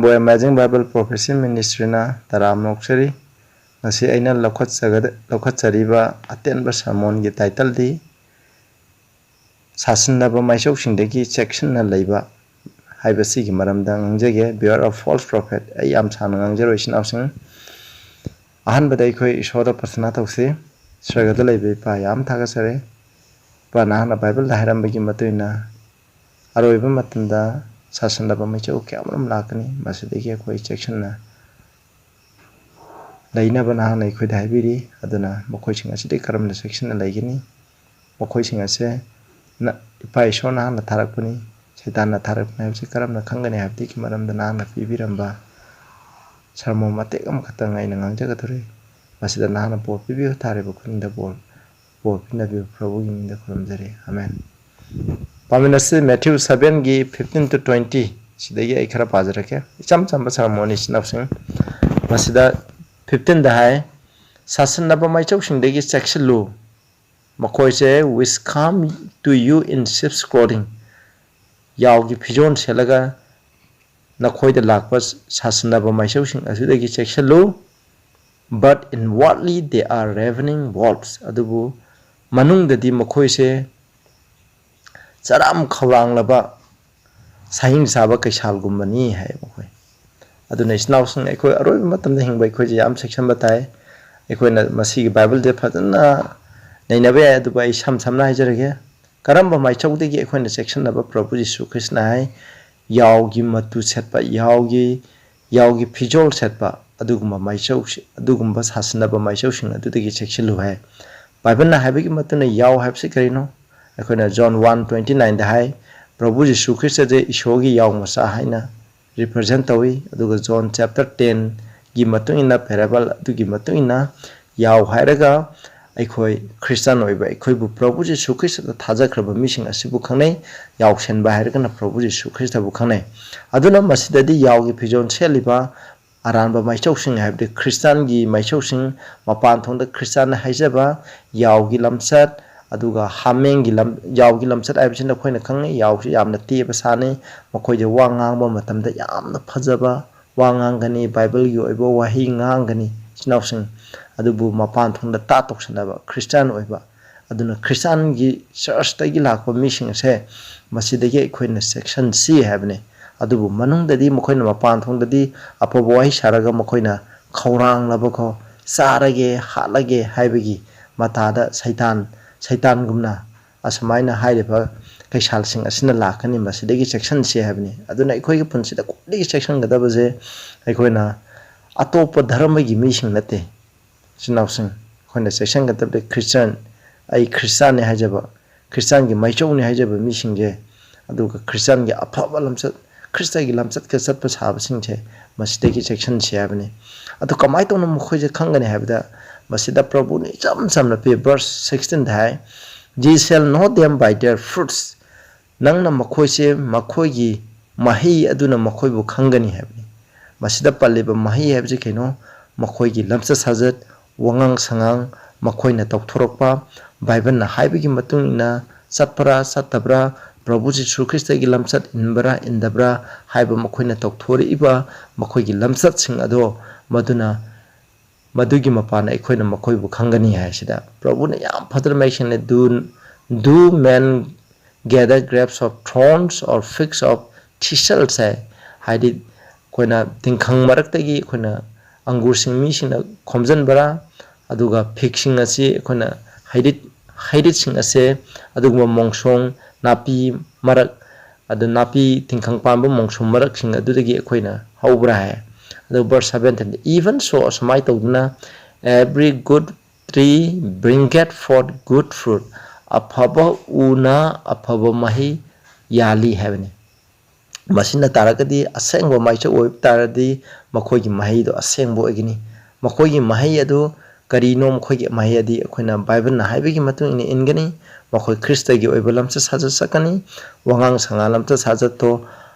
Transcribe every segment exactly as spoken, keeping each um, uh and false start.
ꯑꯩꯈꯣꯏ Amazing Bible Prophecy Ministryꯅ ꯇꯔꯥꯝꯅ ꯑꯣꯛꯆꯔꯤ꯫ ꯉꯁꯤ ꯑꯩꯅ ꯂꯧꯈꯠꯆꯒꯗ-, ꯂꯧꯈꯠꯆꯔꯤꯕ ꯑꯇꯦꯟꯕ sermonꯒꯤ titleꯗꯤ "ꯁꯥꯁꯤꯟꯅꯕ ꯃꯥꯏꯆꯧꯁꯤꯡꯗꯒꯤ ꯆꯦꯛꯁꯤꯟꯅ ꯂꯩꯕ" ꯍꯥꯏꯕꯁꯤꯒꯤ ꯃꯔꯝꯗ ꯉꯥꯡꯖꯒꯦ꯫ Beware of false prophet꯫ ꯑꯩ ꯌꯥꯝ ꯁꯥꯡꯅ ꯉꯥꯡꯖꯔꯣꯏ, ꯏꯆꯤꯟ ꯏꯅꯥꯎꯁꯤꯡ꯫ ꯑꯍꯥꯟꯕꯗ ꯑꯩꯈꯣꯏ ꯏꯁꯣꯔꯗ ꯄ꯭ꯔꯊꯅꯥ ꯇꯧꯁꯤ꯫ ꯁ꯭ꯋꯔꯒꯗ ꯂꯩꯕ ꯏꯄꯥ, ꯌꯥꯝ ꯊꯥꯒꯠꯆꯔꯤ꯫ ꯏꯄꯥ, ꯅꯍꯥꯛꯅ ꯕꯥꯏꯕꯜꯗ ꯍꯥꯏꯔꯝꯕꯒꯤ ꯃꯇꯨꯡ ꯏꯟꯅ ꯑꯔꯣꯏꯕ ꯃꯇꯝꯗ ꯁꯥꯁꯟꯅꯕ ꯃꯩꯆꯧ ꯀꯌꯥ ꯑꯃꯔꯣꯝ ꯂꯥꯛꯀꯅꯤ꯫ ꯃꯁꯤꯗꯒꯤ ꯑꯩꯈꯣꯏ ꯆꯦꯛꯁꯤꯟꯅ ꯂꯩꯅꯕ ꯅꯍꯥꯛꯅ ꯑꯩꯈꯣꯏꯗ ꯍꯥꯏꯕꯤꯔꯤ꯫ ꯑꯗꯨꯅ ꯃꯈꯣꯏꯁꯤꯡ ꯑꯁꯤꯗꯒꯤ ꯀꯔꯝꯅ ꯆꯦꯛꯁꯤꯟꯅ ꯂꯩꯒꯅꯤ? ꯃꯈꯣꯏꯁꯤꯡ ꯑꯁꯦ ꯅ-, ꯏꯄꯥ ꯏꯁꯣꯔ ꯅꯍꯥꯛꯅ ꯊꯥꯔꯛꯄꯅꯤ, ꯁꯩꯇꯥꯟꯅ ꯊꯥꯔꯛꯄꯅꯤ ꯍꯥꯏꯕꯁꯤ ꯀꯔꯝꯅ ꯈꯪꯒꯅꯤ ꯍꯥꯏꯕꯗꯨꯒꯤ ꯃꯔꯝꯗ ꯅꯍꯥꯛꯅ ꯄꯤꯕꯤꯔꯝꯕ sermon ꯃꯇꯦꯛ ꯑꯃꯈꯛꯇꯪ ꯑꯩꯅ ꯉꯥꯡꯖꯒꯗꯧꯔꯤ꯫ ꯃꯁꯤꯗ ꯅꯍꯥꯛꯅ ꯕꯣꯔ ꯄꯤꯕꯤꯌꯨ, ꯊꯥꯔꯤꯕ ꯈꯨꯗꯤꯡꯗ ꯕꯣꯔ, ꯕꯣꯔ ꯄꯤꯅꯕꯤꯌꯨ꯫ ꯄ꯭ꯔꯚꯨꯒꯤ ꯃꯤꯡꯗ ꯈꯨꯔꯨꯝꯖꯔꯤ꯫ ꯑꯃꯦꯟ꯫ ꯄꯥꯎꯃꯤꯟ ꯑꯁꯤ Matthew sevenꯒꯤ fifteen to twenty, ꯁꯤꯗꯒꯤ ꯑꯩ ꯈꯔ ꯄꯥꯖꯔꯛꯀꯦ꯫ ꯏꯆꯝ ꯆꯝꯕ sermonꯅꯤ, ꯏꯆꯤꯟ ꯏꯅꯥꯎꯁꯤꯡ꯫ ꯃꯁꯤꯗ fifteenꯗ ꯍꯥꯏ, "ꯁꯥꯁꯟꯅꯕ ꯃꯥꯏꯆꯧꯁꯤꯡꯗꯒꯤ ꯆꯦꯛꯁꯤꯜꯂꯨ, ꯃꯈꯣꯏꯁꯦ which come to you in sheep's clothing, ꯌꯥꯎꯒꯤ ꯐꯤꯖꯣꯜ ꯁꯦꯠꯂꯒ ꯅꯈꯣꯏꯗ ꯂꯥꯛꯄ ꯁꯥꯁꯟꯅꯕ ꯃꯥꯏꯆꯧꯁꯤꯡ ꯑꯗꯨꯗꯒꯤ ꯆꯦꯛꯁꯤꯜꯂꯨ, but inwardly they are ravening wolves, ꯑꯗꯨꯕꯨ ꯃꯅꯨꯡꯗꯗꯤ ꯃꯈꯣꯏꯁꯦ ꯆꯔꯥꯝ ꯈꯧꯔꯥꯡꯂꯕ ꯁꯥꯍꯤꯡ ꯆꯥꯕ ꯀꯩꯁꯥꯜꯒꯨꯝꯕꯅꯤ" ꯍꯥꯏ ꯃꯈꯣꯏ꯫ ꯑꯗꯨꯅ ꯏꯆꯤꯟ ꯏꯅꯥꯎꯁꯤꯡ, ꯑꯩꯈꯣꯏ ꯑꯔꯣꯏꯕ ꯃꯇꯝꯗ ꯍꯤꯡꯕ ꯑꯩꯈꯣꯏꯁꯦ ꯌꯥꯝ ꯆꯦꯛꯁꯤꯟꯕ ꯇꯥꯏ꯫ ꯑꯩꯈꯣꯏꯅ ꯃꯁꯤꯒꯤ ꯕꯥꯏꯕꯜꯁꯦ ꯐꯖꯅ ꯅꯩꯅꯕ ꯌꯥꯏ, ꯑꯗꯨꯕꯨ ꯑꯩ ꯏꯁꯝ ꯁꯝꯅ ꯍꯥꯏꯖꯔꯒꯦ꯫ ꯀꯔꯝꯕ ꯃꯥꯏꯆꯧꯗꯒꯤ ꯑꯩꯈꯣꯏꯅ ꯆꯦꯛꯁꯤꯟꯅꯕ? ꯄ꯭ꯔꯚꯨ ꯖꯤꯁꯨ ꯈ꯭ꯔꯤꯁꯅ ꯍꯥꯏ, ꯌꯥꯎꯒꯤ ꯃꯇꯨ ꯁꯦꯠꯄ, ꯌꯥꯎꯒꯤ, ꯌꯥꯎꯒꯤ ꯐꯤꯖꯣꯜ ꯁꯦꯠꯄ, ꯑꯗꯨꯒꯨꯝꯕ ꯃꯥꯏꯆꯧ, ꯑꯗꯨꯒꯨꯝꯕ ꯁꯥꯁꯟꯅꯕ ꯃꯥꯏꯆꯧꯁꯤꯡ ꯑꯗꯨꯗꯒꯤ ꯆꯦꯛꯁꯤꯜꯂꯨ ꯍꯥꯏ꯫ ꯕꯥꯏꯕꯜꯅ ꯍꯥꯏꯕꯒꯤ ꯃꯇꯨꯡ ꯏꯟꯅ ꯌꯥꯎ ꯍꯥꯏꯕꯁꯤ ꯀꯔꯤꯅꯣ? ꯑꯩꯈꯣꯏꯅ John one twenty nineꯗ ꯍꯥꯏ, ꯄ꯭ꯔꯚꯨ ꯖꯤꯁꯨ ꯈ꯭ꯔꯤꯁꯇꯁꯦ ꯏꯁꯣꯔꯒꯤ ꯌꯥꯎ ꯃꯆꯥ ꯍꯥꯏꯅ represent ꯇꯧꯏ꯫ ꯑꯗꯨꯒ John chapter tenꯒꯤ ꯃꯇꯨꯡ ꯏꯟꯅ, parable ꯑꯗꯨꯒꯤ ꯃꯇꯨꯡ ꯏꯟꯅ, ꯌꯥꯎ ꯍꯥꯏꯔꯒ ꯑꯩꯈꯣꯏ ꯈ꯭ꯔꯤꯁꯇꯥꯟ ꯑꯣꯏꯕ ꯑꯩꯈꯣꯏꯕꯨ ꯄ꯭ꯔꯚꯨ ꯖꯤꯁꯨ ꯈ꯭ꯔꯤꯁꯇꯗ ꯊꯥꯖꯈ꯭ꯔꯕ ꯃꯤꯁꯤꯡ ꯑꯁꯤꯕꯨ ꯈꯪꯅꯩ꯫ ꯌꯥꯎꯁꯦꯟꯕ ꯍꯥꯏꯔꯒꯅ ꯄ꯭ꯔꯚꯨ ꯖꯤꯁꯨ ꯈ꯭ꯔꯤꯁꯇꯕꯨ ꯈꯪꯅꯩ꯫ ꯑꯗꯨꯅ ꯃꯁꯤꯗꯗꯤ ꯌꯥꯎꯒꯤ ꯐꯤꯖꯣꯜ ꯁꯦꯠꯂꯤꯕ ꯑꯔꯥꯟꯕ ꯃꯥꯏꯆꯧꯁꯤꯡ, ꯍꯥꯏꯕꯗꯤ ꯈ꯭ꯔꯤꯁꯇꯥꯟꯒꯤ ꯃꯥꯏꯆꯧꯁꯤꯡ, ꯃꯄꯥꯟ ꯊꯣꯡꯗ ꯈ꯭ꯔꯤꯁꯇꯥꯟꯅ ꯍꯥꯏꯖꯕ ꯌꯥꯎꯒꯤ ꯂꯝꯆꯠ, ꯑꯗꯨꯒ ꯍꯥꯃꯦꯡꯒꯤ ꯂꯝ, ꯌꯥꯎꯒꯤ ꯂꯝꯆꯠ ꯍꯥꯏꯕꯁꯤꯅ ꯑꯩꯈꯣꯏꯅ ꯈꯪꯅꯩ, ꯌꯥꯎꯁꯤ ꯌꯥꯝꯅ ꯇꯦꯕ ꯁꯥꯅꯤ, ꯃꯈꯣꯏꯁꯦ ꯋꯥ ꯉꯥꯡꯕ ꯃꯇꯝꯗ ꯌꯥꯝꯅ ꯐꯖꯕ ꯋꯥ ꯉꯥꯡꯒꯅꯤ, ꯕꯥꯏꯕꯜꯒꯤ ꯑꯣꯏꯕ ꯋꯥꯍꯩ ꯉꯥꯡꯒꯅꯤ ꯏꯆꯤꯟ ꯏꯅꯥꯎꯁꯤꯡ꯫ ꯑꯗꯨꯕꯨ ꯃꯄꯥꯟ ꯊꯣꯡꯗ ꯇꯥ ꯇꯧꯁꯟꯅꯕ ꯈ꯭ꯔꯤꯁꯇꯥꯟ ꯑꯣꯏꯕ, ꯑꯗꯨꯅ ꯈ꯭ꯔꯤꯁꯇꯥꯟꯒꯤ ꯆꯔꯆꯇꯒꯤ ꯂꯥꯛꯄ ꯃꯤꯁꯤꯡ ꯑꯁꯦ ꯃꯁꯤꯗꯒꯤ ꯑꯩꯈꯣꯏꯅ section C ꯍꯥꯏꯕꯅꯤ꯫ ꯑꯗꯨꯕꯨ ꯃꯅꯨꯡꯗꯗꯤ ꯃꯈꯣꯏꯅ ꯃꯄꯥꯟ ꯊꯣꯡꯗꯗꯤ ꯑꯐꯕ ꯋꯥꯍꯩ ꯁꯥꯔꯒ ꯃꯈꯣꯏꯅ ꯈꯧꯔꯥꯡꯂꯕꯀꯣ, ꯆꯥꯔꯒꯦ ꯍꯥꯠꯂꯒꯦ ꯍꯥꯏꯕꯒꯤ ꯃꯇꯥꯗ ꯁꯩꯇꯥꯟ, ꯁꯩꯇꯥꯟꯒꯨꯝꯅ ꯑꯁꯨꯃꯥꯏꯅ ꯍꯥꯏꯔꯤꯕ ꯀꯩꯁꯥꯜꯁꯤꯡ ꯑꯁꯤꯅ ꯂꯥꯛꯀꯅꯤ꯫ ꯃꯁꯤꯗꯒꯤ ꯆꯦꯛꯁꯤꯟꯁꯤ ꯍꯥꯏꯕꯅꯤ꯫ ꯑꯗꯨꯅ ꯑꯩꯈꯣꯏꯒꯤ ꯄꯨꯟꯁꯤꯗ ꯈ꯭ꯋꯥꯏꯗꯒꯤ ꯆꯦꯛꯁꯤꯟꯒꯗꯕꯁꯦ ꯑꯩꯈꯣꯏꯅ ꯑꯇꯣꯞꯄ ꯙꯔꯃꯒꯤ ꯃꯤꯁꯤꯡ ꯅꯠꯇꯦ꯫ ꯏꯆꯤꯟ ꯏꯅꯥꯎꯁꯤꯡ, ꯑꯩꯈꯣꯏꯅ ꯆꯦꯛꯁꯤꯟꯒꯗꯕꯗꯤ ꯈ꯭ꯔꯤꯁꯇꯤꯌꯥꯟ, ꯑꯩ ꯈ꯭ꯔꯤꯁꯇꯤꯌꯥꯟꯅꯤ ꯍꯥꯏꯖꯕ, ꯈ꯭ꯔꯤꯁꯇꯤꯌꯥꯟꯒꯤ ꯃꯥꯏꯆꯧꯅꯤ ꯍꯥꯏꯖꯕ ꯃꯤꯁꯤꯡꯁꯦ, ꯑꯗꯨꯒ ꯈ꯭ꯔꯤꯁꯇꯤꯌꯥꯟꯒꯤ ꯑꯐꯕ ꯂꯝꯆꯠ, ꯈ꯭ꯔꯤꯁꯇꯒꯤ ꯂꯝꯆꯠꯀ ꯆꯠꯄ ꯁꯥꯕꯁꯤꯡꯁꯦ ꯃꯁꯤꯗꯒꯤ ꯆꯦꯛꯁꯤꯟꯁꯤ ꯍꯥꯏꯕꯅꯤ꯫ ꯑꯗꯨ ꯀꯃꯥꯏꯅ ꯇꯧꯅ ꯃꯈꯣꯏꯁꯦ ꯈꯪꯒꯅꯤ ꯍꯥꯏꯕꯗ, ꯃꯁꯤꯗ ꯄ꯭ꯔꯚꯨꯅ ꯏꯆꯝ ꯆꯝꯅ ꯄꯤ, verse sixteenꯗ high, "Ye shall know them by their fruits"꯫ ꯅꯪꯅ ꯃꯈꯣꯏꯁꯦ ꯃꯈꯣꯏꯒꯤ ꯃꯍꯩ ꯑꯗꯨꯅ ꯃꯈꯣꯏꯕꯨ ꯈꯪꯒꯅꯤ ꯍꯥꯏꯕꯅꯤ꯫ ꯃꯁꯤꯗ ꯄꯜꯂꯤꯕ ꯃꯍꯩ ꯍꯥꯏꯕꯁꯤ ꯀꯩꯅꯣ? ꯃꯈꯣꯏꯒꯤ ꯂꯝꯆꯠ ꯁꯥꯖꯠ, ꯋꯥꯉꯥꯡ ꯁꯉꯥꯡ, ꯃꯈꯣꯏꯅ ꯇꯧꯊꯣꯔꯛꯄ, ꯕꯥꯏꯕꯜꯅ ꯍꯥꯏꯕꯒꯤ ꯃꯇꯨꯡ ꯏꯟꯅ ꯆꯠꯄ꯭ꯔꯥ ꯆꯠꯇꯕ꯭ꯔꯥ, ꯄ꯭ꯔꯚꯨ ꯖꯤꯁꯨ ꯈ꯭ꯔꯤꯁꯇꯒꯤ ꯂꯝꯆꯠ ꯏꯟꯕ꯭ꯔꯥ ꯏꯟꯗꯕ꯭ꯔꯥ ꯍꯥꯏꯕ, ꯃꯈꯣꯏꯅ ꯇꯧꯊꯣꯔꯛꯏꯕ ꯃꯈꯣꯏꯒꯤ ꯂꯝꯆꯠꯁꯤꯡ ꯑꯗꯣ, ꯃꯗꯨꯅ, ꯃꯗꯨꯒꯤ ꯃꯄꯥꯟꯅ ꯑꯩꯈꯣꯏꯅ ꯃꯈꯣꯏꯕꯨ ꯈꯪꯒꯅꯤ ꯍꯥꯏꯁꯤꯗ ꯄ꯭ꯔꯚꯨꯅ ꯌꯥꯝ ꯐꯖꯅ ꯃꯌꯦꯛ ꯁꯦꯡꯅ, "Do, do men gather grapes of thorns or figs of thistles" ꯍꯥꯏ꯫ ꯍꯥꯏꯗꯤ ꯑꯩꯈꯣꯏꯅ ꯇꯤꯡꯈꯪ ꯃꯔꯛꯇꯒꯤ ꯑꯩꯈꯣꯏꯅ ꯑꯪꯒꯨꯔꯁꯤꯡ ꯃꯤꯁꯤꯡꯅ ꯈꯣꯝꯖꯤꯟꯕ꯭ꯔꯥ, ꯑꯗꯨꯒ ꯐꯤꯒꯁꯤꯡ ꯑꯁꯤ ꯑꯩꯈꯣꯏꯅ ꯍꯩꯔꯤꯠ, ꯍꯩꯔꯤꯠꯁꯤꯡ ꯑꯁꯦ ꯑꯗꯨꯒꯨꯝꯕ ꯃꯣꯡꯁꯣꯡ ꯅꯥꯄꯤ ꯃꯔꯛ, ꯑꯗꯨ ꯅꯥꯄꯤ ꯇꯤꯡꯈꯪ ꯄꯥꯟꯕ ꯃꯣꯡꯁꯣꯡ ꯃꯔꯛꯁꯤꯡ ꯑꯗꯨꯗꯒꯤ ꯑꯩꯈꯣꯏꯅ ꯍꯧꯕ꯭ꯔꯥ ꯍꯥꯏ꯫ ꯑꯗꯨ verse seventeen, "Even so", ꯑꯁꯨꯃꯥꯏꯅ ꯇꯧꯗꯨꯅ, "every good tree bringeth forth good fruit", ꯑꯐꯕ ꯎꯅ ꯑꯐꯕ ꯃꯍꯩ ꯌꯥꯜꯂꯤ ꯍꯥꯏꯕꯅꯤ꯫ ꯃꯁꯤꯅ ꯇꯥꯔꯒꯗꯤ, ꯑꯁꯦꯡꯕ ꯃꯥꯏꯆꯧ ꯑꯣꯏꯕ ꯇꯥꯔꯗꯤ, ꯃꯈꯣꯏꯒꯤ ꯃꯍꯩꯗꯣ ꯑꯁꯦꯡꯕ ꯑꯣꯏꯒꯅꯤ꯫ ꯃꯈꯣꯏꯒꯤ ꯃꯍꯩ ꯑꯗꯨ ꯀꯔꯤꯅꯣ? ꯃꯈꯣꯏꯒꯤ ꯃꯍꯩ ꯑꯗꯤ ꯑꯩꯈꯣꯏꯅ ꯕꯥꯏꯕꯜꯅ ꯍꯥꯏꯕꯒꯤ ꯃꯇꯨꯡ ꯏꯟꯅ ꯏꯟꯒꯅꯤ꯫ ꯃꯈꯣꯏ ꯈ꯭ꯔꯤꯁꯇꯒꯤ ꯑꯣꯏꯕ ꯂꯝꯆꯠ ꯁꯥꯖꯠ ꯆꯠꯀꯅꯤ꯫ ꯋꯥꯉꯥꯡ ꯁꯉꯥꯡ ꯂꯝꯆꯠ ꯁꯥꯖꯠꯇꯣ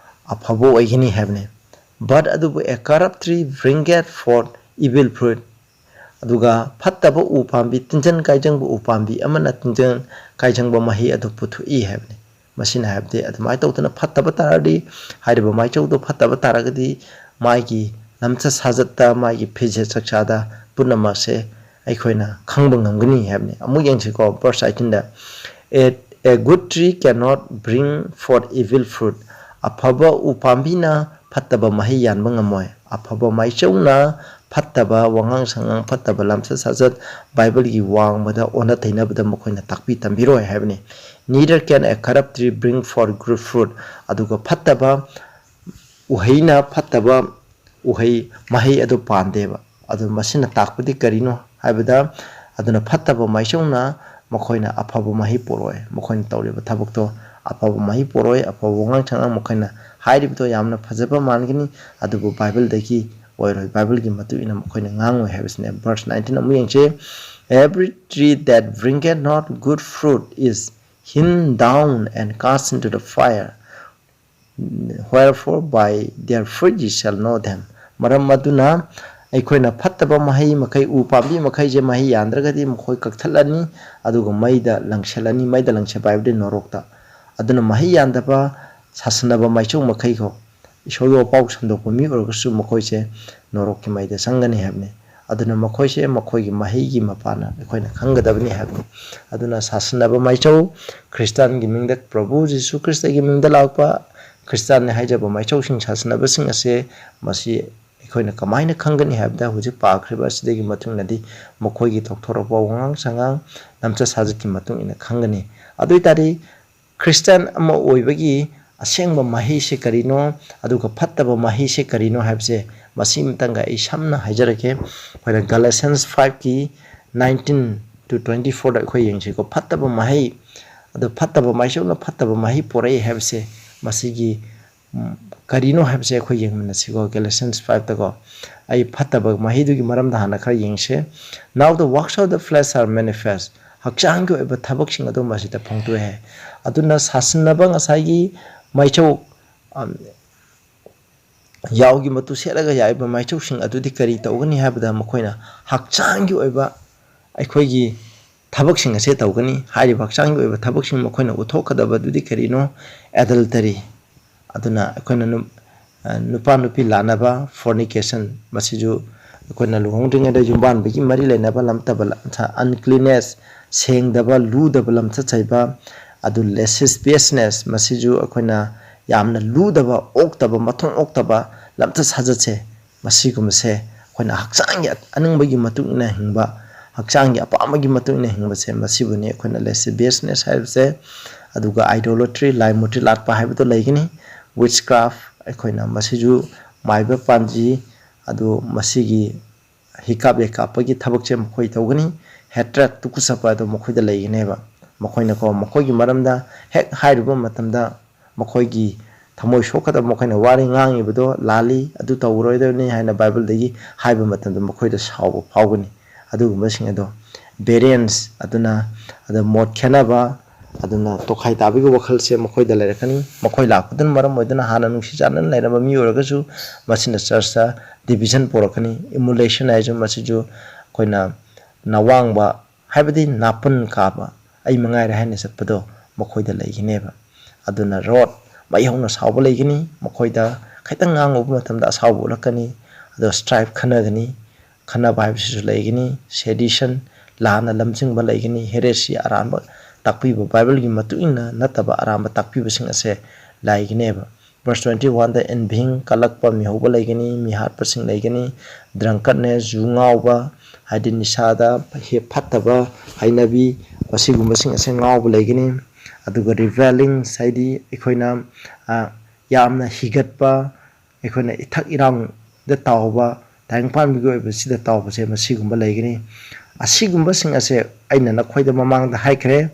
ꯑꯐꯕ ꯑꯣꯏꯒꯅꯤ ꯍꯥꯏꯕꯅꯤ꯫ "But", ꯑꯗꯨꯕꯨ, "a corrupt tree bringeth forth evil fruit", ꯑꯗꯨꯒ ꯐꯠꯇꯕ ꯎ ꯄꯥꯝꯕꯤ, ꯇꯤꯟꯖꯪ ꯀꯥꯏꯖꯪꯕ ꯎ ꯄꯥꯝꯕꯤ ꯑꯃꯅ ꯇꯤꯟꯖꯪ ꯀꯥꯏꯖꯪꯕ ꯃꯍꯩ ꯑꯗꯨ ꯄꯨꯊꯣꯛꯏ ꯍꯥꯏꯕꯅꯤ꯫ ꯃꯁꯤꯅ ꯍꯥꯏꯕꯗꯤ ꯑꯗꯨꯃꯥꯏꯅ ꯇꯧꯗꯅ ꯐꯠꯇꯕ ꯇꯥꯔꯗꯤ, ꯍꯥꯏꯔꯤꯕ ꯃꯥꯏꯆꯧꯗꯣ ꯐꯠꯇꯕ ꯇꯥꯔꯒꯗꯤ, ꯃꯥꯒꯤ ꯂꯝꯆꯠ ꯁꯥꯖꯠꯇ, ꯃꯥꯒꯤ ꯐꯤꯖꯦꯠ ꯆꯛꯆꯥꯗ ꯄꯨꯝꯅꯃꯛꯁꯦ ꯑꯩꯈꯣꯏꯅ ꯈꯪꯕ ꯉꯝꯒꯅꯤ ꯍꯥꯏꯕꯅꯤ꯫ ꯑꯃꯨꯛ ꯌꯦꯡꯁꯤꯀꯣ, verse eighteenꯗ, "A, a good tree cannot bring forth evil fruit." ꯑꯐꯕ ꯎ ꯄꯥꯝꯕꯤꯅ ꯐꯠꯇꯕ ꯃꯍꯩ ꯌꯥꯟꯕ ꯉꯝꯃꯣꯏ꯫ ꯑꯐꯕ ꯃꯥꯏꯆꯧꯅ ꯐꯠꯇꯕ ꯋꯥꯉꯥꯡ ꯁꯉꯥꯡ, ꯐꯠꯇꯕ ꯂꯝꯆꯠ ꯁꯥꯖꯠ, ꯕꯥꯏꯕꯜꯒꯤ ꯋꯥꯡꯃꯗ ꯑꯣꯟꯅ ꯇꯩꯅꯕꯗ ꯃꯈꯣꯏꯅ ꯇꯥꯛꯄꯤ ꯇꯝꯕꯤꯔꯣꯏ ꯍꯥꯏꯕꯅꯤ꯫ "Neither can a corrupt tree bring forth good fruit." ꯑꯗꯨꯒ ꯐꯠꯇꯕ ꯎꯍꯩꯅ ꯐꯠꯇꯕ ꯎꯍꯩ, ꯃꯍꯩ ꯑꯗꯨ ꯄꯥꯟꯗꯦꯕ꯫ ꯑꯗꯨ ꯃꯁꯤꯅ ꯇꯥꯛꯄꯗꯤ ꯀꯔꯤꯅꯣ ꯍꯥꯏꯕꯗ, ꯑꯗꯨꯅ ꯐꯠꯇꯕ ꯃꯥꯏꯆꯧꯅ ꯃꯈꯣꯏꯅ ꯑꯐꯕ ꯃꯍꯩ ꯄꯣꯔꯛꯑꯣꯏ꯫ ꯃꯈꯣꯏꯅ ꯇꯧꯔꯤꯕ ꯊꯕꯛꯇꯣ ꯑꯐꯕ ꯃꯍꯩ ꯄꯣꯔꯛꯑꯣꯏ, ꯑꯐꯕ ꯋꯥꯉꯥꯡ ꯁꯉꯥꯡ, ꯃꯈꯣꯏꯅ ꯍꯥꯏꯔꯤꯕꯗꯣ ꯌꯥꯝꯅ ꯐꯖꯕ ꯃꯥꯟꯒꯅꯤ, ꯑꯗꯨꯕꯨ ꯕꯥꯏꯕꯜꯗꯒꯤ ꯑꯣꯏꯔꯣꯏ, ꯕꯥꯏꯕꯜꯒꯤ ꯃꯇꯨꯡ ꯏꯟꯅ ꯃꯈꯣꯏꯅ ꯉꯥꯡꯉꯣꯏ ꯍꯥꯏꯕꯁꯤꯅꯦ꯫ Verse nineteen ꯑꯃꯨꯛ ꯌꯦꯡꯁꯦ, "Every tree that bringeth not good fruit is hewn down and cast into the fire. Wherefore by their fruit ye shall know them." ꯃꯔꯝ ꯑꯗꯨꯅ ꯑꯩꯈꯣꯏꯅ ꯐꯠꯇꯕ ꯃꯍꯩ ꯃꯈꯩ, ꯎ ꯄꯥꯝꯕꯤ ꯃꯈꯩꯁꯦ ꯃꯍꯩ ꯌꯥꯟꯗ꯭ꯔꯒꯗꯤ ꯃꯈꯣꯏ ꯀꯛꯊꯠꯂꯅꯤ, ꯑꯗꯨꯒ ꯃꯩꯗ ꯂꯪꯁꯤꯜꯂꯅꯤ꯫ ꯃꯩꯗ ꯂꯪꯁꯤꯟꯕ ꯍꯥꯏꯕꯗꯤ ꯅꯣꯔꯣꯛꯇ꯫ ꯑꯗꯨꯅ ꯃꯍꯩ ꯌꯥꯟꯗꯕ, ꯁꯥꯁꯟꯅꯕ ꯃꯥꯏꯆꯧ ꯃꯈꯩꯀꯣ, ꯏꯁꯣꯔꯒꯤ ꯋꯥꯄꯥꯎ ꯁꯟꯗꯣꯛꯄ ꯃꯤ ꯑꯣꯏꯔꯒꯁꯨ ꯃꯈꯣꯏꯁꯦ ꯅꯣꯔꯣꯛꯀꯤ ꯃꯩꯗ ꯆꯪꯒꯅꯤ ꯍꯥꯏꯕꯅꯤ꯫ ꯑꯗꯨꯅ ꯃꯈꯣꯏꯁꯦ ꯃꯈꯣꯏꯒꯤ ꯃꯍꯩꯒꯤ ꯃꯄꯥꯟꯅ ꯑꯩꯈꯣꯏꯅ ꯈꯪꯒꯗꯕꯅꯤ ꯍꯥꯏꯕꯅꯤ꯫ ꯑꯗꯨꯅ ꯁꯥꯁꯟꯅꯕ ꯃꯥꯏꯆꯧ, ꯈ꯭ꯔꯤꯁꯇꯥꯟꯒꯤ ꯃꯤꯡꯗ, ꯄ꯭ꯔꯚꯨ ꯖꯤꯁꯨ ꯈ꯭ꯔꯤꯁꯇꯒꯤ ꯃꯤꯡꯗ ꯂꯥꯛꯄ ꯈ꯭ꯔꯤꯁꯇꯥꯟꯅꯤ ꯍꯥꯏꯖꯕ ꯃꯥꯏꯆꯧꯁꯤꯡ ꯁꯥꯁꯟꯅꯕꯁꯤꯡ ꯑꯁꯦ, ꯃꯁꯤ ꯑꯩꯈꯣꯏꯅ ꯀꯃꯥꯏꯅ ꯈꯪꯒꯅꯤ ꯍꯥꯏꯕꯗ, ꯍꯧꯖꯤꯛ ꯄꯥꯈ꯭ꯔꯤꯕ ꯑꯁꯤꯗꯒꯤ ꯃꯇꯨꯡꯗꯗꯤ ꯃꯈꯣꯏꯒꯤ ꯊꯣꯛꯊꯣꯔꯛꯄ ꯋꯥꯉꯥꯡ ꯁꯉꯥꯡ, ꯂꯝꯆꯠ ꯁꯥꯖꯠꯀꯤ ꯃꯇꯨꯡ ꯏꯟꯅ ꯈꯪꯒꯅꯤ꯫ ꯑꯗꯨ ꯑꯣꯏ ꯇꯥꯔꯗꯤ, ꯈ꯭ꯔꯤꯁꯇꯥꯟ ꯑꯃ ꯑꯣꯏꯕꯒꯤ ꯑꯁꯦꯡꯕ ꯃꯍꯩꯁꯦ ꯀꯔꯤꯅꯣ, ꯑꯗꯨꯒ ꯐꯠꯇꯕ ꯃꯍꯩꯁꯦ ꯀꯔꯤꯅꯣ ꯍꯥꯏꯕꯁꯦ ꯃꯁꯤ ꯑꯃꯇꯪꯒ ꯑꯩ ꯁꯝꯅ ꯍꯥꯏꯖꯔꯛꯀꯦ꯫ ꯑꯩꯈꯣꯏꯅ Galatians fiveꯀꯤ nineteen to twenty fourꯗ ꯑꯩꯈꯣꯏ ꯌꯦꯡꯁꯤꯀꯣ꯫ ꯐꯠꯇꯕ ꯃꯍꯩ, ꯑꯗꯨ ꯐꯠꯇꯕ ꯃꯥꯏꯆꯧꯅ ꯐꯠꯇꯕ ꯃꯍꯩ ꯄꯣꯔꯛꯏ ꯍꯥꯏꯕꯁꯦ, ꯃꯁꯤꯒꯤ, ꯎꯝ, ꯀꯔꯤꯅꯣ ꯍꯥꯏꯕꯁꯦ ꯑꯩꯈꯣꯏ ꯌꯦꯡꯃꯤꯟꯅꯁꯤꯀꯣ꯫ Galatians fiveꯇꯀꯣ, ꯑꯩ ꯐꯠꯇꯕ ꯃꯍꯩꯗꯨꯒꯤ ꯃꯔꯝꯗ ꯍꯥꯟꯅ ꯈꯔ ꯌꯦꯡꯁꯦ꯫ "Now the works of the flesh are manifest." ꯍꯛꯆꯥꯡꯒꯤ ꯑꯣꯏꯕ ꯊꯕꯛꯁꯤꯡ ꯑꯗꯨ ꯃꯁꯤꯗ ꯐꯣꯡꯗꯣꯛꯑꯦ꯫ ꯑꯗꯨꯅ ꯁꯥꯁꯟꯅꯕ ꯉꯁꯥꯏꯒꯤ ꯃꯥꯏꯆꯧ, ꯑꯝ, ꯌꯥꯎꯒꯤ ꯃꯇꯨ ꯁꯦꯠꯂꯒ ꯌꯥꯎꯔꯤꯕ ꯃꯥꯏꯆꯧꯁꯤꯡ ꯑꯗꯨꯗꯤ ꯀꯔꯤ ꯇꯧꯒꯅꯤ ꯍꯥꯏꯕꯗ, ꯃꯈꯣꯏꯅ ꯍꯛꯆꯥꯡꯒꯤ ꯑꯣꯏꯕ ꯑꯩꯈꯣꯏꯒꯤ ꯊꯕꯛꯁꯤꯡ ꯑꯁꯦ ꯇꯧꯒꯅꯤ꯫ ꯍꯥꯏꯔꯤꯕ ꯍꯛꯆꯥꯡꯒꯤ ꯑꯣꯏꯕ ꯊꯕꯛꯁꯤꯡ ꯃꯈꯣꯏꯅ ꯎꯠꯊꯣꯛꯀꯗꯕꯗꯨꯗꯤ ꯀꯔꯤꯅꯣ? ꯑꯦꯗꯜꯇꯔꯤ, ꯑꯗꯨꯅ ꯑꯩꯈꯣꯏꯅ ꯅꯨ-, ꯑ, ꯅꯨꯄꯥ ꯅꯨꯄꯤ ꯂꯥꯟꯅꯕ, ꯐꯣꯔꯅꯤꯀꯦꯁꯟ, ꯃꯁꯤꯁꯨ ꯑꯩꯈꯣꯏꯅ ꯂꯨꯍꯣꯡꯗ꯭ꯔꯤꯉꯩꯗ ꯌꯨꯝꯕꯥꯟꯕꯒꯤ ꯃꯔꯤ ꯂꯩꯅꯕ ꯂꯝꯇꯕ, ꯑꯟꯀ꯭ꯂꯤꯅꯦꯁ, ꯁꯦꯡꯗꯕ, ꯂꯨꯗꯕ ꯂꯝꯆꯠ ꯁꯥꯖꯠ, ꯑꯗꯨ ꯂꯦꯁꯤꯁꯄꯤꯌꯁꯅꯦꯁ, ꯃꯁꯤꯁꯨ ꯑꯩꯈꯣꯏꯅ ꯌꯥꯝꯅ ꯂꯨꯗꯕ, ꯑꯣꯛꯇꯕ, ꯃꯊꯣꯡ ꯑꯣꯛꯇꯕ ꯂꯝꯆꯠ ꯁꯥꯖꯠꯁꯦ, ꯃꯁꯤꯒꯨꯝꯕꯁꯦ ꯑꯩꯈꯣꯏꯅ ꯍꯛꯆꯥꯡꯒꯤ ꯑꯅꯤꯡꯕꯒꯤ ꯃꯇꯨꯡ ꯏꯟꯅ ꯍꯤꯡꯕ, ꯍꯛꯆꯥꯡꯒꯤ ꯑꯄꯥꯝꯕꯒꯤ ꯃꯇꯨꯡ ꯏꯟꯅ ꯍꯤꯡꯕꯁꯦ, ꯃꯁꯤꯕꯨꯅꯤ ꯑꯩꯈꯣꯏꯅ ꯂꯦꯁꯤꯕꯤꯌꯁꯅꯦꯁ ꯍꯥꯏꯕꯁꯦ꯫ ꯑꯗꯨꯒ ꯑꯥꯏꯗꯣꯂꯣꯇ꯭ꯔꯤ, ꯂꯥꯏ ꯃꯨꯔꯇꯤ ꯂꯥꯠꯄ ꯍꯥꯏꯕꯗꯣ ꯂꯩꯒꯅꯤ꯫ ꯋꯤꯠꯆꯀ꯭ꯔꯥꯐ, ꯑꯩꯈꯣꯏꯅ ꯃꯁꯤꯁꯨ ꯃꯥꯏꯕ ꯄꯥꯟꯖꯤ, ꯑꯗꯨ ꯃꯁꯤꯒꯤ ꯍꯤꯀꯥꯞ ꯂꯩꯀꯥꯞꯄꯒꯤ ꯊꯕꯛꯁꯦ ꯃꯈꯣꯏ ꯇꯧꯒꯅꯤ꯫ ꯍꯦꯇ꯭ꯔꯦꯠ, ꯇꯨꯀꯨꯠꯆꯕ ꯑꯗꯣ ꯃꯈꯣꯏꯗ ꯂꯩꯒꯅꯦꯕ꯫ ꯃꯈꯣꯏꯅꯀꯣ, ꯃꯈꯣꯏꯒꯤ ꯃꯔꯝꯗ ꯍꯦꯛ ꯍꯥꯏꯔꯨꯕ ꯃꯇꯝꯗ ꯃꯈꯣꯏꯒꯤ ꯊꯃꯣꯏ ꯁꯣꯛꯀꯗꯕ, ꯃꯈꯣꯏꯅ ꯋꯥꯔꯤ ꯉꯥꯡꯉꯤꯕꯗꯣ ꯂꯥꯜꯂꯤ, ꯑꯗꯨ ꯇꯧꯔꯣꯏꯗꯕꯅꯤ ꯍꯥꯏꯅ ꯕꯥꯏꯕꯜꯗꯒꯤ ꯍꯥꯏꯕ ꯃꯇꯝꯗ ꯃꯈꯣꯏꯗ ꯁꯥꯎꯕ ꯐꯥꯎꯒꯅꯤ꯫ ꯑꯗꯨꯒꯨꯝꯕꯁꯤꯡ ꯑꯗꯣ ꯕꯦꯔꯤꯌꯟꯁ, ꯑꯗꯨꯅ, ꯑꯗ ꯃꯣꯠ ꯈꯦꯠꯅꯕ, ꯑꯗꯨꯅ ꯇꯣꯈꯥꯏ ꯇꯥꯕꯒꯤ ꯋꯥꯈꯜꯁꯦ ꯃꯈꯣꯏꯗ ꯂꯩꯔꯛꯀꯅꯤ꯫ ꯃꯈꯣꯏ ꯂꯥꯛꯄꯗꯨꯅ ꯃꯔꯝ ꯑꯣꯏꯗꯨꯅ ꯍꯥꯟꯅ ꯅꯨꯡꯁꯤ ꯆꯥꯟꯅꯅ ꯂꯩꯔꯝꯕ ꯃꯤꯑꯣꯏ ꯑꯣꯏꯔꯒꯁꯨ ꯃꯁꯤꯅ ꯆꯔꯆꯇ ꯗꯤꯕꯤꯖꯟ ꯄꯨꯔꯛꯀꯅꯤ꯫ ꯏꯃꯨꯂꯦꯁꯟ ꯍꯥꯏꯁꯨ ꯃꯁꯤꯁꯨ ꯑꯩꯈꯣꯏꯅ ꯅꯋꯥꯡꯕ, ꯍꯥꯏꯕꯗꯤ ꯅꯥꯄꯟ ꯀꯥꯕ, ꯑꯩ ꯃꯉꯥꯏꯔꯦ ꯍꯥꯏꯅ ꯆꯠꯄꯗꯣ ꯃꯈꯣꯏꯗ ꯂꯩꯒꯅꯦꯕ꯫ ꯑꯗꯨꯅ ꯔꯣꯠ, ꯃꯩ ꯍꯧꯅ ꯁꯥꯎꯕ ꯂꯩꯒꯅꯤ ꯃꯈꯣꯏꯗ꯫ ꯈꯤꯇꯪ ꯉꯥꯡꯉꯨꯕ ꯃꯇꯝꯗ ꯑꯁꯥꯎꯕ ꯎꯠꯂꯛꯀꯅꯤ꯫ ꯑꯗꯣ ꯁ꯭ꯇ꯭ꯔꯥꯏꯞ, ꯈꯟꯅꯒꯅꯤ꯫ ꯈꯟꯅꯕ ꯍꯥꯏꯕꯁꯤꯁꯨ ꯂꯩꯒꯅꯤ꯫ ꯁꯦꯗꯤꯁꯟ, ꯂꯥꯟꯅ ꯂꯝꯖꯤꯡꯕ ꯂꯩꯒꯅꯤ꯫ ꯍꯦꯔꯦꯁꯤ, ꯑꯔꯥꯟꯕ ꯇꯥꯛꯄꯤꯕ, ꯕꯥꯏꯕꯜꯒꯤ ꯃꯇꯨꯡ ꯏꯟꯅ ꯅꯠꯇꯕ ꯑꯔꯥꯟꯕ ꯇꯥꯛꯄꯤꯕꯁꯤꯡ ꯑꯁꯦ ꯂꯩꯒꯅꯦꯕ꯫ ꯚꯔꯁ ꯇ꯭ꯋꯦꯟꯇꯤ ꯋꯥꯟꯗ envying, ꯀꯜꯂꯛꯄ, ꯃꯤꯍꯧꯕ ꯂꯩꯒꯅꯤ, ꯃꯤꯍꯥꯠꯄꯁꯤꯡ ꯂꯩꯒꯅꯤ, drunkenness, ꯌꯨ ꯉꯥꯎꯕ, ꯍꯥꯏꯗꯤ ꯅꯤꯁꯥꯗ ꯍꯦ-, ꯐꯠꯇꯕ ꯍꯩꯅꯕꯤ, ꯃꯁꯤꯒꯨꯝꯕꯁꯤꯡ ꯑꯁꯦ ꯉꯥꯎꯕ ꯂꯩꯒꯅꯤ꯫ ꯑꯗꯨꯒ revelings, ꯍꯥꯏꯗꯤ ꯑꯩꯈꯣꯏꯅ, ꯑ, ꯌꯥꯝꯅ ꯍꯤꯒꯠꯄ, ꯑꯩꯈꯣꯏꯅ ꯏꯊꯛ ꯏꯔꯥꯡꯗ ꯇꯥꯎꯕ, ꯇꯥꯏꯕꯪꯄꯥꯟꯒꯤ ꯑꯣꯏꯕꯁꯤꯗ ꯇꯥꯎꯕꯁꯦ, ꯃꯁꯤꯒꯨꯝꯕ ꯂꯩꯒꯅꯤ꯫ ꯑꯁꯤꯒꯨꯝꯕꯁꯤꯡ ꯑꯁꯦ ꯑꯩꯅ ꯅꯈꯣꯏꯗ ꯃꯃꯥꯡꯗ ꯍꯥꯏꯈ꯭ꯔꯦ,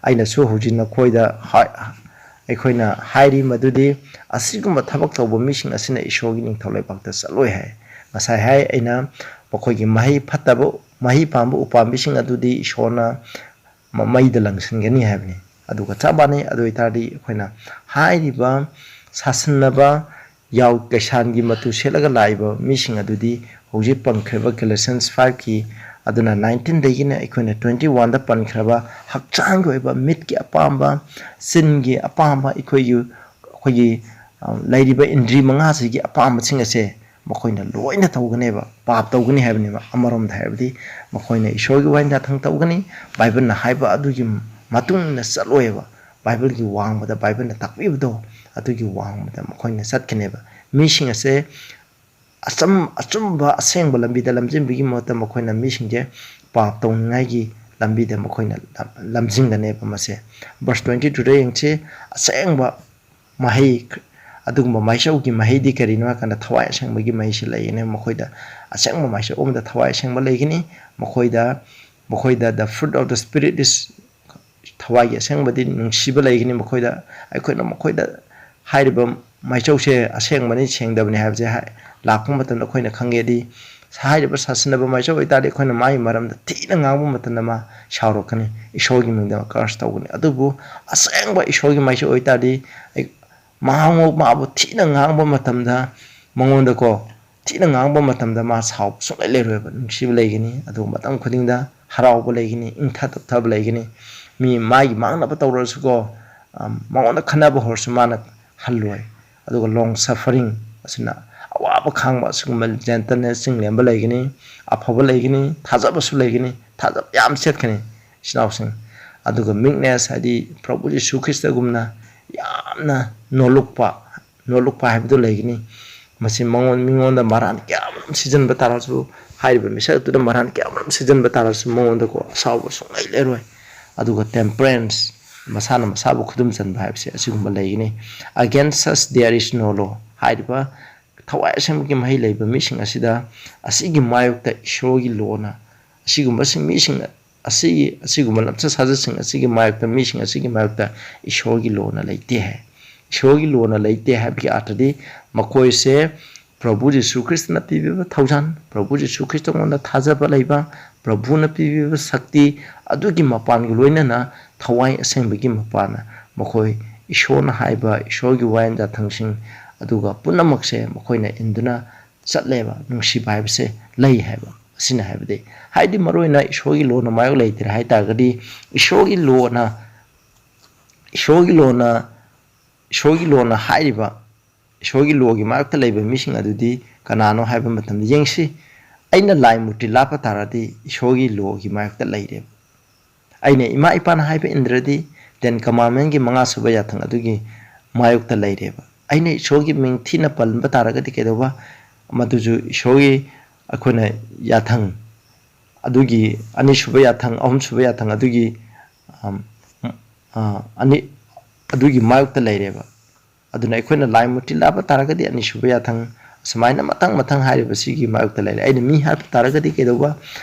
ꯑꯩꯅꯁꯨ ꯍꯧꯖꯤꯛ ꯅꯈꯣꯏꯗ ꯍꯥꯏ-, ꯑꯩꯈꯣꯏꯅ ꯍꯥꯏꯔꯤ ꯃꯗꯨꯗꯤ ꯑꯁꯤꯒꯨꯝꯕ ꯊꯕꯛ ꯇꯧꯕ ꯃꯤꯁꯤꯡ ꯑꯁꯤꯅ ꯏꯁꯣꯔꯒꯤ ꯅꯤꯡꯊꯧ ꯂꯩꯕꯥꯛꯇ ꯆꯠꯂꯣꯏ ꯍꯥꯏ꯫ ꯉꯁꯥꯏ ꯍꯥꯏ ꯑꯩꯅ ꯃꯈꯣꯏꯒꯤ ꯃꯍꯩ ꯐꯠꯇꯕ, ꯃꯍꯩ ꯄꯥꯟꯕ ꯎꯄꯥꯝꯕꯤꯁꯤꯡ ꯑꯗꯨꯗꯤ ꯏꯁꯣꯔꯅ ꯃ-, ꯃꯩꯗ ꯂꯪꯁꯤꯟꯒꯅꯤ ꯍꯥꯏꯕꯅꯤ꯫ ꯑꯗꯨꯒ ꯆꯞ ꯃꯥꯟꯅꯩ꯫ ꯑꯗꯨ ꯑꯣꯏꯇꯥꯔꯗꯤ ꯑꯩꯈꯣꯏꯅ ꯍꯥꯏꯔꯤꯕ ꯁꯥꯁꯤꯟꯅꯕ, ꯌꯥꯎ ꯀꯩꯁꯥꯟꯒꯤ ꯃꯇꯨ ꯁꯦꯠꯂꯒ ꯂꯥꯛꯏꯕ ꯃꯤꯁꯤꯡ ꯑꯗꯨꯗꯤ ꯍꯧꯖꯤꯛ ꯄꯟꯈ꯭ꯔꯤꯕ Galatians five ꯀꯤ, ꯑꯗꯨꯅ nineteen ꯗꯒꯤꯅ ꯑꯩꯈꯣꯏꯅ twenty one ꯗ ꯄꯟꯈ꯭ꯔꯕ ꯍꯛꯆꯥꯡꯒꯤ ꯑꯣꯏꯕ ꯃꯤꯠꯀꯤ ꯑꯄꯥꯝꯕ, ꯆꯤꯟꯒꯤ ꯑꯄꯥꯝꯕ, ꯑꯩꯈꯣꯏꯒꯤ, ꯑꯩꯈꯣꯏꯒꯤ, ꯑ, ꯂꯩꯔꯤꯕ ꯏꯟꯗ꯭ꯔꯤ ꯃꯉꯥꯁꯤꯒꯤ ꯑꯄꯥꯝꯕꯁꯤꯡ ꯑꯁꯦ ꯃꯈꯣꯏꯅ ꯂꯣꯏꯅ ꯇꯧꯒꯅꯦꯕ, ꯄꯥꯞ ꯇꯧꯒꯅꯤ ꯍꯥꯏꯕꯅꯦꯕ꯫ ꯑꯃꯔꯣꯝꯗ ꯍꯥꯏꯔꯕꯗꯤ ꯃꯈꯣꯏꯅ ꯏꯁꯣꯔꯒꯤ ꯋꯥꯍꯟꯖꯥꯊꯪ ꯇꯧꯒꯅꯤ, ꯕꯥꯏꯕꯜꯅ ꯍꯥꯏꯕ ꯑꯗꯨꯒꯤ ꯃꯇꯨꯡ ꯏꯟꯅ ꯆꯠꯂꯣꯏꯕ꯫ ꯕꯥꯏꯕꯜꯒꯤ ꯋꯥꯡꯃꯗ, ꯕꯥꯏꯕꯜꯅ ꯇꯥꯛꯄꯤꯕꯗꯣ ꯑꯗꯨꯒꯤ ꯋꯥꯡꯃꯗ ꯃꯈꯣꯏꯅ ꯆꯠꯀꯅꯦꯕ꯫ ꯃꯤꯁꯤꯡ ꯑꯁꯦ ꯑꯆꯝ-, ꯑꯆꯨꯝꯕ ꯑꯁꯦꯡꯕ ꯂꯝꯕꯤꯗ ꯂꯝꯖꯤꯡꯕꯒꯤ ꯃꯍꯨꯠꯇ ꯃꯈꯣꯏꯅ ꯃꯤꯁꯤꯡꯁꯦ ꯄꯥꯞ ꯇꯧꯅꯤꯡꯉꯥꯏꯒꯤ ꯂꯝꯕꯤꯗ ꯃꯈꯣꯏꯅ ꯂꯝ-, ꯂꯝꯖꯤꯡꯒꯅꯦꯕ ꯃꯁꯦ꯫ Verse twenty two ꯗ ꯌꯦꯡꯁꯤ, ꯑꯁꯦꯡꯕ ꯃꯍꯩ, ꯑꯗꯨꯒꯨꯝꯕ ꯃꯥꯏꯆꯧꯒꯤ ꯃꯍꯩꯗꯤ ꯀꯔꯤꯅꯣ ꯍꯥꯏ ꯀꯥꯟꯗ ꯊꯋꯥꯏ ꯑꯁꯦꯡꯕꯒꯤ ꯃꯍꯩꯁꯤ ꯂꯩꯒꯅꯤ꯫ ꯃꯈꯣꯏꯗ ꯑꯁꯦꯡꯕ ꯃꯥꯏꯆꯧ ꯑꯃꯗ ꯊꯋꯥꯏ ꯑꯁꯦꯡꯕ ꯂꯩꯒꯅꯤ꯫ ꯃꯈꯣꯏꯗ, ꯃꯈꯣꯏꯗ the fruit of the Spirit is, ꯊꯋꯥꯏꯒꯤ ꯑꯁꯦꯡꯕꯗꯤ ꯅꯨꯡꯁꯤꯕ ꯂꯩꯒꯅꯤ ꯃꯈꯣꯏꯗ꯫ ꯑꯩꯈꯣꯏꯅ ꯃꯈꯣꯏꯗ ꯍꯥꯏꯔꯤꯕ ꯃꯥꯏꯆꯧꯁꯦ ꯑꯁꯦꯡꯕꯅꯤ ꯁꯦꯡꯗꯕꯅꯤ ꯍꯥꯏꯕꯁꯦ ꯍꯥꯏ-, ꯂꯥꯛꯄ ꯃꯇꯝꯗ ꯑꯩꯈꯣꯏꯅ ꯈꯪꯒꯦꯗꯤ, ꯍꯥꯏꯔꯤꯕ ꯁꯥꯁꯤꯟꯅꯕ ꯃꯥꯏꯆꯧ ꯑꯣꯏꯇꯥꯔꯗꯤ ꯑꯩꯈꯣꯏꯅ ꯃꯥꯒꯤ ꯃꯔꯝꯗ ꯊꯤꯅ ꯉꯥꯡꯕ ꯃꯇꯝꯗ ꯃꯥ ꯁꯥꯎꯔꯛꯀꯅꯤ, ꯏꯁꯣꯔꯒꯤ ꯃꯤꯡꯗ curse ꯇꯧꯒꯅꯤ꯫ ꯑꯗꯨꯕꯨ ꯑꯁꯦꯡꯕ ꯏꯁꯣꯔꯒꯤ ꯃꯥꯏꯆꯧ ꯑꯣꯏꯇꯥꯔꯗꯤ ꯑꯩ-, ꯃꯍꯥꯛ ꯃꯥꯕꯨ ꯊꯤꯅ ꯉꯥꯡꯕ ꯃꯇꯝꯗ ꯃꯉꯣꯟꯗꯀꯣ ꯊꯤꯅ ꯉꯥꯡꯕ ꯃꯇꯝꯗ ꯃꯥ ꯁꯥꯎꯕ ꯁꯨꯡꯂꯩ ꯂꯩꯔꯣꯏꯕ꯫ ꯅꯨꯡꯁꯤꯕ ꯂꯩꯒꯅꯤ, ꯑꯗꯨꯒ ꯃꯇꯝ ꯈꯨꯗꯤꯡꯗ ꯍꯔꯥꯎꯕ ꯂꯩꯒꯅꯤ, ꯏꯪꯊ ꯇꯞꯊꯕ ꯂꯩꯒꯅꯤ꯫ ꯃꯤ ꯃꯥꯒꯤ ꯃꯥꯡꯅꯕ ꯇꯧꯔꯁꯨꯀꯣ, ꯑ, ꯃꯉꯣꯟꯗ ꯈꯟꯅꯕ ꯍꯧꯔꯁꯨ ꯃꯥꯅ ꯍꯜꯂꯣꯏ꯫ ꯑꯗꯨꯒ long suffering, ꯑꯁꯤꯅ ꯑꯋꯥꯕ ꯈꯥꯡꯕ, ꯑꯁꯤꯒꯨꯝꯕ gentleness, ꯆꯤꯡꯂꯦꯝꯕ ꯂꯩꯒꯅꯤ, ꯑꯐꯕ ꯂꯩꯒꯅꯤ, ꯊꯥꯖꯕꯁꯨ ꯂꯩꯒꯅꯤ, ꯊꯥꯖꯕ ꯌꯥꯝ ꯆꯦꯠꯀꯅꯤ ꯏꯆꯤꯟ ꯏꯅꯥꯎꯁꯤꯡ꯫ ꯑꯗꯨꯒ meekness ꯍꯥꯏꯗꯤ ꯄ꯭ꯔꯚꯨ ꯖꯤꯁꯨ ꯈ꯭ꯔꯤꯁꯇꯒꯨꯝꯅ ꯌꯥꯝꯅ ꯅꯣꯜꯂꯨꯛꯄ, ꯅꯣꯜꯂꯨꯛꯄ ꯍꯥꯏꯕꯗꯨ ꯂꯩꯒꯅꯤ꯫ ꯃꯁꯤ ꯃꯉꯣꯟ-, ꯃꯤꯉꯣꯟꯗ ꯃꯔꯥꯟ ꯀꯌꯥ ꯑꯃꯔꯣꯝ ꯁꯤꯖꯤꯟꯕ ꯇꯥꯔꯁꯨ, ꯍꯥꯏꯔꯤꯕ ꯃꯤꯁꯛ ꯑꯗꯨꯗ ꯃꯔꯥꯟ ꯀꯌꯥ ꯑꯃꯔꯣꯝ ꯁꯤꯖꯤꯟꯕ ꯇꯥꯔꯁꯨ ꯃꯉꯣꯟꯗꯀꯣ ꯑꯁꯥꯎꯕ ꯁꯨꯡꯂꯩ ꯂꯩꯔꯣꯏ꯫ ꯑꯗꯨꯒ temperance, ꯃꯁꯥꯅ ꯃꯁꯥꯕꯨ ꯈꯨꯗꯨꯝ ꯆꯟꯕ ꯍꯥꯏꯕꯁꯦ ꯑꯁꯤꯒꯨꯝꯕ ꯂꯩꯒꯅꯤ꯫ Against such there is no law꯫ ꯍꯥꯏꯔꯤꯕ ꯊꯋꯥꯏ ꯑꯁꯦꯡꯕꯒꯤ ꯃꯍꯩ ꯂꯩꯕ ꯃꯤꯁꯤꯡ ꯑꯁꯤꯗ, ꯑꯁꯤꯒꯤ ꯃꯥꯌꯣꯛꯇ ꯏꯁꯣꯔꯒꯤ ꯂꯣꯅ, ꯑꯁꯤꯒꯨꯝꯕꯁꯤꯡ, ꯃꯤꯁꯤꯡ ꯑꯁꯤꯒꯤ, ꯑꯁꯤꯒꯨꯝꯕ ꯂꯝꯆꯠ ꯁꯥꯖꯠꯁꯤꯡ ꯑꯁꯤꯒꯤ ꯃꯥꯌꯣꯛꯇ ꯃꯤꯁꯤꯡ ꯑꯁꯤꯒꯤ ꯃꯥꯌꯣꯛꯇ ꯏꯁꯣꯔꯒꯤ ꯂꯣꯅ ꯂꯩꯇꯦ ꯍꯥꯏ꯫ ꯏꯁꯣꯔꯒꯤ ꯂꯣꯅ ꯂꯩꯇꯦ ꯍꯥꯏꯕꯒꯤ ꯑꯥꯔꯊꯗꯤ ꯃꯈꯣꯏꯁꯦ ꯄ꯭ꯔꯚꯨ ꯖꯤꯁꯨ ꯈ꯭ꯔꯤꯁꯇꯅ ꯄꯤꯕꯤꯕ ꯊꯧꯖꯥꯜ, ꯄ꯭ꯔꯚꯨ ꯖꯤꯁꯨ ꯈ꯭ꯔꯤꯁꯇꯉꯣꯟꯗ ꯊꯥꯖꯕ ꯂꯩꯕ, ꯄ꯭ꯔꯚꯨꯅ ꯄꯤꯕꯤꯕ ꯁꯛꯇꯤ ꯑꯗꯨꯒꯤ ꯃꯄꯥꯟꯒ ꯂꯣꯏꯅꯅ ꯊꯋꯥꯏ ꯑꯁꯦꯡꯕꯒꯤ ꯃꯄꯥꯟꯅ ꯃꯈꯣꯏ ꯏꯁꯣꯔꯅ ꯍꯥꯏꯕ ꯏꯁꯣꯔꯒꯤ ꯋꯥꯌꯦꯜ ꯌꯥꯊꯪꯁꯤꯡ ꯑꯗꯨꯒ ꯄꯨꯝꯅꯃꯛꯁꯦ ꯃꯈꯣꯏꯅ ꯏꯟꯗꯨꯅ ꯆꯠꯂꯦꯕ꯫ ꯅꯨꯡꯁꯤꯕ ꯍꯥꯏꯕꯁꯦ ꯂꯩ ꯍꯥꯏꯕ ꯑꯁꯤꯅ ꯍꯥꯏꯕꯗꯤ, ꯍꯥꯏꯗꯤ ꯃꯔꯨꯑꯣꯏꯅ ꯏꯁꯣꯔꯒꯤ ꯂꯣꯅ ꯃꯥꯌꯣꯛ ꯂꯩꯇ꯭ꯔꯦ ꯍꯥꯏ ꯇꯥꯔꯒꯗꯤ, ꯏꯁꯣꯔꯒꯤ ꯂꯣꯅ ꯏꯁꯣꯔꯒꯤ ꯂꯣꯅ ꯏꯁꯣꯔꯒꯤ ꯂꯣꯅ ꯍꯥꯏꯔꯤꯕ, ꯏꯁꯣꯔꯒꯤ ꯂꯣꯒꯤ ꯃꯥꯌꯣꯛꯇ ꯂꯩꯕ ꯃꯤꯁꯤꯡ ꯑꯗꯨꯗꯤ ꯀꯅꯥꯅꯣ ꯍꯥꯏꯕ ꯃꯇꯝꯗ ꯌꯦꯡꯁꯤ꯫ ꯑꯩꯅ ꯂꯥꯏ ꯃꯨꯔꯇꯤ ꯂꯥꯠꯄ ꯇꯥꯔꯗꯤ ꯏꯁꯣꯔꯒꯤ ꯂꯣꯒꯤ ꯃꯥꯌꯣꯛꯇ ꯂꯩꯔꯦꯕ꯫ ꯑꯩꯅ ꯏꯃꯥ ꯏꯄꯥꯅ ꯍꯥꯏꯕ ꯏꯟꯗ꯭ꯔꯗꯤ Ten Commandment ꯀꯤ ꯃꯉꯥ ꯁꯨꯕ ꯌꯥꯊꯪ ꯑꯗꯨꯒꯤ ꯃꯥꯌꯣꯛꯇ ꯂꯩꯔꯦꯕ꯫ ꯑꯩꯅ ꯏꯁꯣꯔꯒꯤ ꯃꯤꯡ ꯊꯤꯅ ꯄꯟꯕ ꯇꯥꯔꯒꯗꯤ ꯀꯩꯗꯧꯕ? ꯃꯗꯨꯁꯨ ꯏꯁꯣꯔꯒꯤ ꯑꯩꯈꯣꯏꯅ ꯌꯥꯊꯪ ꯑꯗꯨꯒꯤ ꯑꯅꯤꯁꯨꯕ ꯌꯥꯊꯪ, ꯑꯍꯨꯝꯁꯨꯕ ꯌꯥꯊꯪ ꯑꯗꯨꯒꯤ, ꯑꯝ, ꯑ, ꯑꯅꯤ, ꯑꯗꯨꯒꯤ ꯃꯥꯌꯣꯛꯇ ꯂꯩꯔꯦꯕ꯫ ꯑꯗꯨꯅ ꯑꯩꯈꯣꯏꯅ ꯂꯥꯏ ꯃꯨꯔꯇꯤ ꯂꯥꯠꯄ ꯇꯥꯔꯒꯗꯤ ꯑꯅꯤꯁꯨꯕ ꯌꯥꯊꯪ, ꯑꯁꯨꯃꯥꯏꯅ ꯃꯊꯪ ꯃꯊꯪ ꯍꯥꯏꯔꯤꯕꯁꯤꯒꯤ ꯃꯥꯌꯣꯛꯇ ꯂꯩꯔꯦ꯫ ꯑꯩꯅ ꯃꯤ ꯍꯥꯠꯄ ꯇꯥꯔꯒꯗꯤ ꯀꯩꯗꯧꯕ?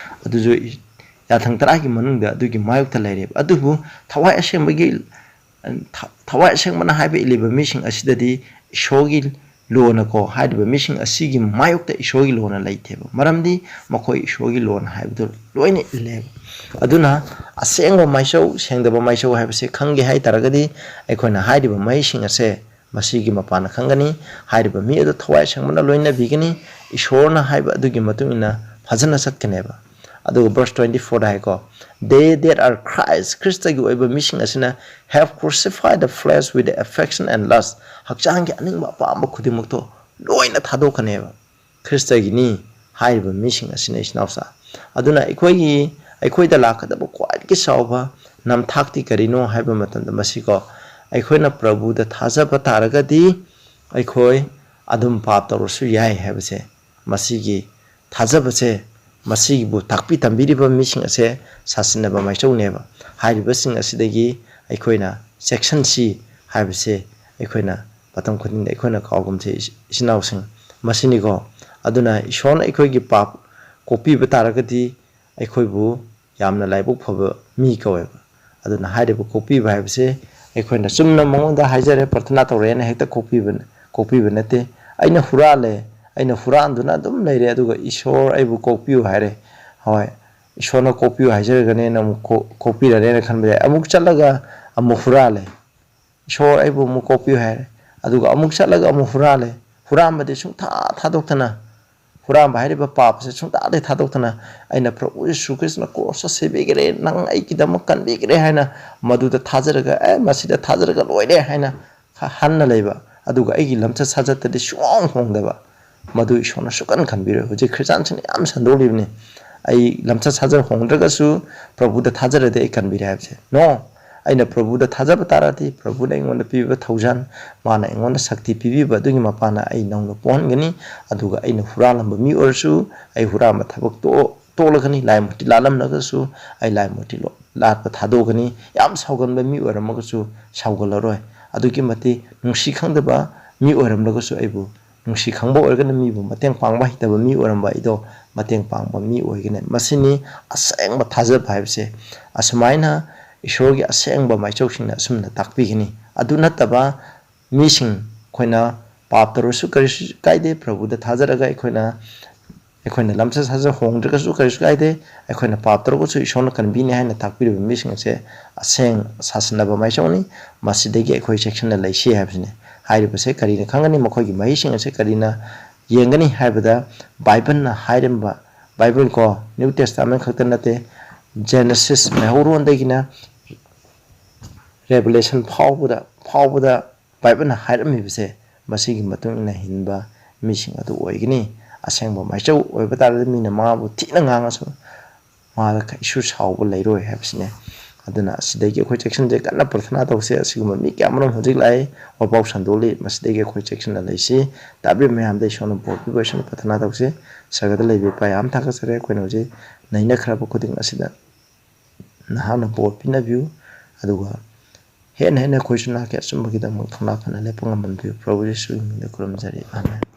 ꯑꯗꯨꯁꯨ ꯌꯥꯊꯪ ꯇꯔꯥꯒꯤ ꯃꯅꯨꯡꯗ ꯑꯗꯨꯒꯤ ꯃꯥꯌꯣꯛꯇ ꯂꯩꯔꯦꯕ꯫ ꯑꯗꯨꯕꯨ ꯊꯋꯥꯏ ꯑꯁꯦꯡꯕꯒꯤ, ꯊ-, ꯊꯋꯥꯏ ꯑꯁꯦꯡꯕꯅ ꯍꯥꯏꯕ ꯏꯜꯂꯤꯕ ꯃꯤꯁꯤꯡ ꯑꯁꯤꯗꯗꯤ ꯏꯁꯣꯔꯒꯤ ꯂꯣꯅꯀꯣ, ꯍꯥꯏꯔꯤꯕ ꯃꯤꯁꯤꯡ ꯑꯁꯤꯒꯤ ꯃꯥꯌꯣꯛꯇ ꯏꯁꯣꯔꯒꯤ ꯂꯣꯅ ꯂꯩꯇꯦꯕ꯫ ꯃꯔꯝꯗꯤ ꯃꯈꯣꯏ ꯏꯁꯣꯔꯒꯤ ꯂꯣꯅ ꯍꯥꯏꯕꯗꯨ ꯂꯣꯏꯅ ꯏꯜꯂꯦꯕ꯫ ꯑꯗꯨꯅ ꯑꯁꯦꯡꯕ ꯃꯥꯏꯁꯧ, ꯁꯦꯡꯗꯕ ꯃꯥꯏꯁꯧ ꯍꯥꯏꯕꯁꯦ ꯈꯪꯒꯦ ꯍꯥꯏ ꯇꯥꯔꯒꯗꯤ, ꯑꯩꯈꯣꯏꯅ ꯍꯥꯏꯔꯤꯕ ꯃꯍꯩꯁꯤꯡ ꯑꯁꯦ ꯃꯁꯤꯒꯤ ꯃꯄꯥꯟꯅ ꯈꯪꯒꯅꯤ꯫ ꯍꯥꯏꯔꯤꯕ ꯃꯤ ꯑꯗꯨ ꯊꯋꯥꯏ ꯑꯁꯦꯡꯕꯅ ꯂꯣꯏꯅꯕꯤꯒꯅꯤ꯫ ꯏꯁꯣꯔꯅ ꯍꯥꯏꯕ ꯑꯗꯨꯒꯤ ꯃꯇꯨꯡ ꯏꯟꯅ ꯐꯖꯅ ꯆꯠꯀꯅꯦꯕ꯫ ꯑꯗꯨꯒ verse twenty fourꯗ ꯍꯥꯏꯀꯣ, "They that are Christ," ꯈ꯭ꯔꯤꯁꯇꯒꯤ ꯑꯣꯏꯕ ꯃꯤꯁꯤꯡ ꯑꯁꯤꯅ, "have crucified the flesh with the affection and lust." ꯍꯛꯆꯥꯡꯒꯤ ꯑꯅꯤꯡꯕ ꯑꯄꯥꯝꯕ ꯈꯨꯗꯤꯡꯃꯛꯇꯣ ꯂꯣꯏꯅ ꯊꯥꯗꯣꯛꯀꯅꯦꯕ꯫ ꯈ꯭ꯔꯤꯁꯇꯒꯤꯅꯤ ꯍꯥꯏꯔꯤꯕ ꯃꯤꯁꯤꯡ ꯑꯁꯤꯅ, ꯏꯆꯤꯟ ꯏꯅꯥꯎꯁꯥ꯫ ꯑꯗꯨꯅ ꯑꯩꯈꯣꯏꯒꯤ, ꯑꯩꯈꯣꯏꯗ ꯂꯥꯛꯀꯗꯕ ꯈ꯭ꯋꯥꯏꯗꯒꯤ ꯆꯥꯎꯕ ꯅꯝꯊꯥꯛꯇꯤ ꯀꯔꯤꯅꯣ ꯍꯥꯏꯕ ꯃꯇꯝꯗ, ꯃꯁꯤꯀꯣ, ꯑꯩꯈꯣꯏꯅ ꯄ꯭ꯔꯚꯨꯗ ꯊꯥꯖꯕ ꯇꯥꯔꯒꯗꯤ ꯑꯩꯈꯣꯏ ꯑꯗꯨꯝ ꯄꯥꯞ ꯇꯧꯔꯁꯨ ꯌꯥꯏ ꯍꯥꯏꯕꯁꯦ, ꯃꯁꯤꯒꯤ ꯊꯥꯖꯕꯁꯦ, ꯃꯁꯤꯕꯨ ꯇꯥꯛꯄꯤ ꯇꯝꯕꯤꯔꯤꯕ ꯃꯤꯁꯤꯡ ꯑꯁꯦ ꯁꯥꯁꯤꯟꯅꯕ ꯃꯥꯏꯆꯧꯅꯦꯕ꯫ ꯍꯥꯏꯔꯤꯕꯁꯤꯡ ꯑꯁꯤꯗꯒꯤ ꯑꯩꯈꯣꯏꯅ ꯆꯦꯛꯁꯤꯟꯁꯤ ꯍꯥꯏꯕꯁꯦ ꯑꯩꯈꯣꯏꯅ ꯃꯇꯝ ꯈꯨꯗꯤꯡꯗ ꯑꯩꯈꯣꯏꯅ ꯀꯥꯎꯒꯨꯝꯁꯦ, ꯏꯆꯤꯟ ꯏꯅꯥꯎꯁꯤꯡ꯫ ꯃꯁꯤꯅꯤꯀꯣ꯫ ꯑꯗꯨꯅ ꯏꯁꯣꯔꯅ ꯑꯩꯈꯣꯏꯒꯤ ꯄꯥꯞ ꯀꯣꯛꯄꯤꯕ ꯇꯥꯔꯒꯗꯤ ꯑꯩꯈꯣꯏꯕꯨ ꯌꯥꯝꯅ ꯂꯥꯏꯕꯛ ꯐꯕ ꯃꯤ ꯀꯧꯋꯦꯕ꯫ ꯑꯗꯨꯅ ꯍꯥꯏꯔꯤꯕ ꯀꯣꯛꯄꯤꯕ ꯍꯥꯏꯕꯁꯦ ꯑꯩꯈꯣꯏꯅ ꯆꯨꯝꯅ ꯃꯉꯣꯟꯗ ꯍꯥꯏꯖꯔꯦ, ꯄ꯭ꯔꯊꯅꯥ ꯇꯧꯔꯦꯅ ꯍꯦꯛꯇ ꯀꯣꯛꯄꯤꯕ, ꯀꯣꯛꯄꯤꯕ ꯅꯠꯇꯦ꯫ ꯑꯩꯅ ꯍꯨꯔꯥꯜꯂꯦ, ꯑꯩꯅ ꯍꯨꯔꯥꯟꯗꯨꯅ ꯑꯗꯨꯝ ꯂꯩꯔꯦ, ꯑꯗꯨꯒ "ꯏꯁꯣꯔ, ꯑꯩꯕꯨ ꯀꯣꯛꯄꯤꯌꯨ" ꯍꯥꯏꯔꯦ꯫ ꯍꯣꯏ, ꯏꯁꯣꯔꯅ "ꯀꯣꯛꯄꯤꯌꯨ" ꯍꯥꯏꯖꯔꯒꯅꯦꯅ ꯑꯃꯨꯛ ꯀꯣ-, ꯀꯣꯛꯄꯤꯔꯅꯦꯅ ꯈꯟꯕ ꯌꯥꯏ꯫ ꯑꯃꯨꯛ ꯆꯠꯂꯒ ꯑꯃꯨꯛ ꯍꯨꯔꯥꯜꯂꯦ꯫ "ꯏꯁꯣꯔ, ꯑꯩꯕꯨ ꯑꯃꯨꯛ ꯀꯣꯛꯄꯤꯌꯨ" ꯍꯥꯏꯔꯦ꯫ ꯑꯗꯨꯒ ꯑꯃꯨꯛ ꯆꯠꯂꯒ ꯑꯃꯨꯛ ꯍꯨꯔꯥꯜꯂꯦ꯫ ꯍꯨꯔꯥꯟꯕꯗꯤ ꯁꯨꯡꯊꯥ ꯊꯥꯗꯣꯛꯇꯅ, ꯍꯨꯔꯥꯟꯕ ꯍꯥꯏꯔꯤꯕ ꯄꯥꯞꯁꯦ ꯁꯨꯡꯊꯥꯗꯤ ꯊꯥꯗꯣꯛꯇꯅ, "ꯑꯩꯅ ꯄ꯭ꯔꯚꯨ ꯌꯤꯁꯨ ꯈ꯭ꯔꯤꯁꯇꯅ ꯀ꯭ꯔꯣꯁꯇ ꯁꯤꯕꯤꯈ꯭ꯔꯦ, ꯅꯪ ꯑꯩꯒꯤꯗꯃꯛ ꯀꯟꯕꯤꯈ꯭ꯔꯦ" ꯍꯥꯏꯅ ꯃꯗꯨꯗ ꯊꯥꯖꯔꯒ, "ꯑꯦ, ꯃꯁꯤꯗ ꯊꯥꯖꯔꯒ ꯂꯣꯏꯔꯦ" ꯍꯥꯏꯅ ꯍꯟꯅ ꯂꯩꯕ, ꯑꯗꯨꯒ ꯑꯩꯒꯤ ꯂꯝꯆꯠ ꯁꯥꯖꯠꯇꯗꯤ ꯁꯨꯡꯍꯣꯡ ꯍꯣꯡꯗꯕ, ꯃꯗꯨ ꯏꯁꯣꯔꯅ ꯁꯨꯛꯀꯟ ꯈꯟꯕꯤꯔꯣꯏ꯫ ꯍꯧꯖꯤꯛ ꯈ꯭ꯔꯤꯁꯇꯥꯟꯁꯤꯡꯅ ꯌꯥꯝ ꯁꯟꯗꯣꯛꯂꯤꯕꯅꯤ, "ꯑꯩ ꯂꯝꯆꯠ ꯁꯥꯖꯠ ꯍꯣꯡꯗ꯭ꯔꯒꯁꯨ ꯄ꯭ꯔꯚꯨꯗ ꯊꯥꯖꯔꯗꯤ ꯑꯩ ꯀꯟꯕꯤꯔꯦ" ꯍꯥꯏꯕꯁꯦ꯫ No! ꯑꯩꯅ ꯄ꯭ꯔꯚꯨꯗ ꯊꯥꯖꯕ ꯇꯥꯔꯗꯤ, ꯄ꯭ꯔꯚꯨꯅ ꯑꯩꯉꯣꯟꯗ ꯄꯤꯕ ꯊꯧꯖꯥꯜ, ꯃꯥꯅ ꯑꯩꯉꯣꯟꯗ ꯁꯛꯇꯤ ꯄꯤꯕꯤꯕ ꯑꯗꯨꯒꯤ ꯃꯄꯥꯟꯅ ꯑꯩ ꯅꯧꯅ ꯄꯣꯛꯍꯟꯒꯅꯤ꯫ ꯑꯗꯨꯒ ꯑꯩꯅ ꯍꯨꯔꯥꯜꯂꯝꯕ ꯃꯤ ꯑꯣꯏꯔꯁꯨ, ꯑꯩ ꯍꯨꯔꯥꯟꯕ ꯊꯕꯛ ꯇꯣꯛ-, ꯇꯣꯛꯂꯒꯅꯤ꯫ ꯂꯥꯏ ꯃꯨꯔꯇꯤ ꯂꯥꯠꯂꯝꯂꯒꯁꯨ, ꯑꯩ ꯂꯥꯏ ꯃꯨꯔꯇꯤ ꯂꯣ-, ꯂꯥꯠꯄ ꯊꯥꯗꯣꯛꯀꯅꯤ꯫ ꯌꯥꯝ ꯁꯥꯎꯒꯟꯕ ꯃꯤ ꯑꯣꯏꯔꯝꯃꯒꯁꯨ ꯁꯥꯎꯒꯜꯂꯔꯣꯏ꯫ ꯑꯗꯨꯛꯀꯤ ꯃꯇꯤꯛ ꯅꯨꯡꯁꯤ ꯈꯪꯗꯕ ꯃꯤ ꯑꯣꯏꯔꯝꯂꯒꯁꯨ, ꯑꯩꯕꯨ ꯅꯨꯡꯁꯤ ꯈꯪꯕ ꯑꯣꯏꯔꯒꯅ ꯃꯤꯕꯨ ꯃꯇꯦꯡ ꯄꯥꯡꯕ ꯍꯩꯇꯕ ꯃꯤ ꯑꯣꯏꯔꯝꯕ ꯑꯩꯗꯣ ꯃꯇꯦꯡ ꯄꯥꯡꯕ ꯃꯤ ꯑꯣꯏꯒꯅꯤ꯫ ꯃꯁꯤꯅꯤ ꯑꯁꯦꯡꯕ ꯊꯥꯖꯕ ꯍꯥꯏꯕꯁꯦ꯫ ꯑꯁꯨꯃꯥꯏꯅ ꯏꯁꯣꯔꯒꯤ ꯑꯁꯦꯡꯕ ꯃꯥꯏꯆꯧꯁꯤꯡꯅ ꯑꯁꯨꯝꯅ ꯇꯥꯛꯄꯤꯒꯅꯤ꯫ ꯑꯗꯨ ꯅꯠꯇꯕ ꯃꯤꯁꯤꯡ, ꯑꯩꯈꯣꯏꯅ ꯄꯥꯞ ꯇꯧꯔꯁꯨ ꯀꯔꯤꯁꯨ ꯀꯥꯏꯗꯦ, ꯄ꯭ꯔꯚꯨꯗ ꯊꯥꯖꯔꯒ ꯑꯩꯈꯣꯏꯅ, ꯑꯩꯈꯣꯏꯅ ꯂꯝꯆꯠ ꯁꯥꯖꯠ ꯍꯣꯡꯗ꯭ꯔꯒꯁꯨ ꯀꯔꯤꯁꯨ ꯀꯥꯏꯗꯦ, ꯑꯩꯈꯣꯏꯅ ꯄꯥꯞ ꯇꯧꯔꯒꯁꯨ ꯏꯁꯣꯔꯅ ꯀꯟꯕꯤꯅꯤ ꯍꯥꯏꯅ ꯇꯥꯛꯄꯤꯔꯤꯕ ꯃꯤꯁꯤꯡ ꯑꯁꯦ ꯑꯁꯦꯡ ꯁꯥꯁꯟꯅꯕ ꯃꯥꯏꯆꯧꯅꯤ꯫ ꯃꯁꯤꯗꯒꯤ ꯑꯩꯈꯣꯏ ꯆꯦꯛꯁꯤꯟꯅ ꯂꯩꯁꯤ ꯍꯥꯏꯕꯁꯤꯅꯤ꯫ ꯍꯥꯏꯔꯤꯕꯁꯦ ꯀꯔꯤꯅ ꯈꯪꯒꯅꯤ? ꯃꯈꯣꯏꯒꯤ ꯃꯍꯩꯁꯤꯡ ꯑꯁꯦ ꯀꯔꯤꯅ ꯌꯦꯡꯒꯅꯤ ꯍꯥꯏꯕꯗ, ꯕꯥꯏꯕꯜꯅ ꯍꯥꯏꯔꯝꯕ, ꯕꯥꯏꯕꯜ ꯀꯣ, New Testament ꯈꯛꯇ ꯅꯠꯇꯦ, Genesis, ꯃꯩꯍꯧꯔꯣꯟꯗꯒꯤꯅ Revelation ꯐꯥꯎꯕꯗ, ꯐꯥꯎꯕꯗ ꯕꯥꯏꯕꯜꯅ ꯍꯥꯏꯔꯝꯃꯤꯕꯁꯦ, ꯃꯁꯤꯒꯤ ꯃꯇꯨꯡ ꯏꯟꯅ ꯍꯤꯡꯕ ꯃꯤꯁꯤꯡ ꯑꯗꯨ ꯑꯣꯏꯒꯅꯤ꯫ ꯑꯁꯦꯡꯕ ꯃꯥꯏꯆꯧ ꯑꯣꯏꯕ ꯇꯥꯔꯒꯗꯤ ꯃꯤꯅ ꯃꯥꯕꯨ ꯊꯤꯅ ꯉꯥꯡꯉꯁꯨ ꯃꯥꯗ ꯀꯩꯁꯨ ꯁꯥꯎꯕ ꯂꯩꯔꯣꯏ ꯍꯥꯏꯕꯁꯤꯅꯦ꯫ ꯑꯗꯨꯅ ꯑꯁꯤꯗꯒꯤ ꯑꯩꯈꯣꯏ ꯆꯦꯛꯁꯤꯟꯖꯦ, ꯀꯟꯅ ꯄ꯭ꯔꯊꯅꯥ ꯇꯧꯁꯦ꯫ ꯑꯁꯤꯒꯨꯝꯕ ꯃꯤ ꯀꯌꯥ ꯑꯃꯔꯣꯝ ꯍꯧꯖꯤꯛ ꯂꯥꯛꯏ, ꯋꯥꯄꯥꯎ ꯁꯟꯗꯣꯛꯂꯤ, ꯃꯁꯤꯗꯒꯤ ꯑꯩꯈꯣꯏ ꯆꯦꯛꯁꯤꯟꯅ ꯂꯩꯁꯤ꯫ ꯇꯥꯕꯤꯔꯤꯕ ꯃꯌꯥꯝꯗ ꯏꯁꯣꯔꯅ ꯕꯣꯔ ꯄꯤꯕ ꯑꯣꯏꯁꯅꯨ꯫ ꯄ꯭ꯔꯊꯅꯥ ꯇꯧꯁꯤ꯫ ꯁꯔꯒꯗ ꯂꯩꯕ ꯏꯄꯥ, ꯌꯥꯝ ꯊꯥꯒꯠꯆꯔꯦ꯫ ꯑꯩꯈꯣꯏꯅ ꯍꯧꯖꯤꯛ ꯅꯩꯅꯈ꯭ꯔꯕ ꯈꯨꯗꯤꯡ ꯑꯁꯤꯗ ꯅꯍꯥꯛꯅ ꯕꯣꯔ ꯄꯤꯅꯕꯤꯌꯨ, ꯑꯗꯨꯒ ꯍꯦꯟꯅ ꯍꯦꯟꯅ ꯑꯩꯈꯣꯏꯁꯨ ꯅꯍꯥꯛꯀꯤ ꯑꯆꯨꯝꯕꯒꯤꯗꯃꯛ ꯊꯧꯅꯥ ꯐꯅ ꯂꯦꯞꯄ ꯉꯝꯍꯟꯕꯤꯌꯨ꯫ ꯄ꯭ꯔꯚꯨ ꯌꯤꯁꯨꯒꯤ ꯃꯤꯡꯗ ꯈꯨꯔꯨꯝꯖꯔꯤ꯫ ꯑꯥꯃꯦꯟ꯫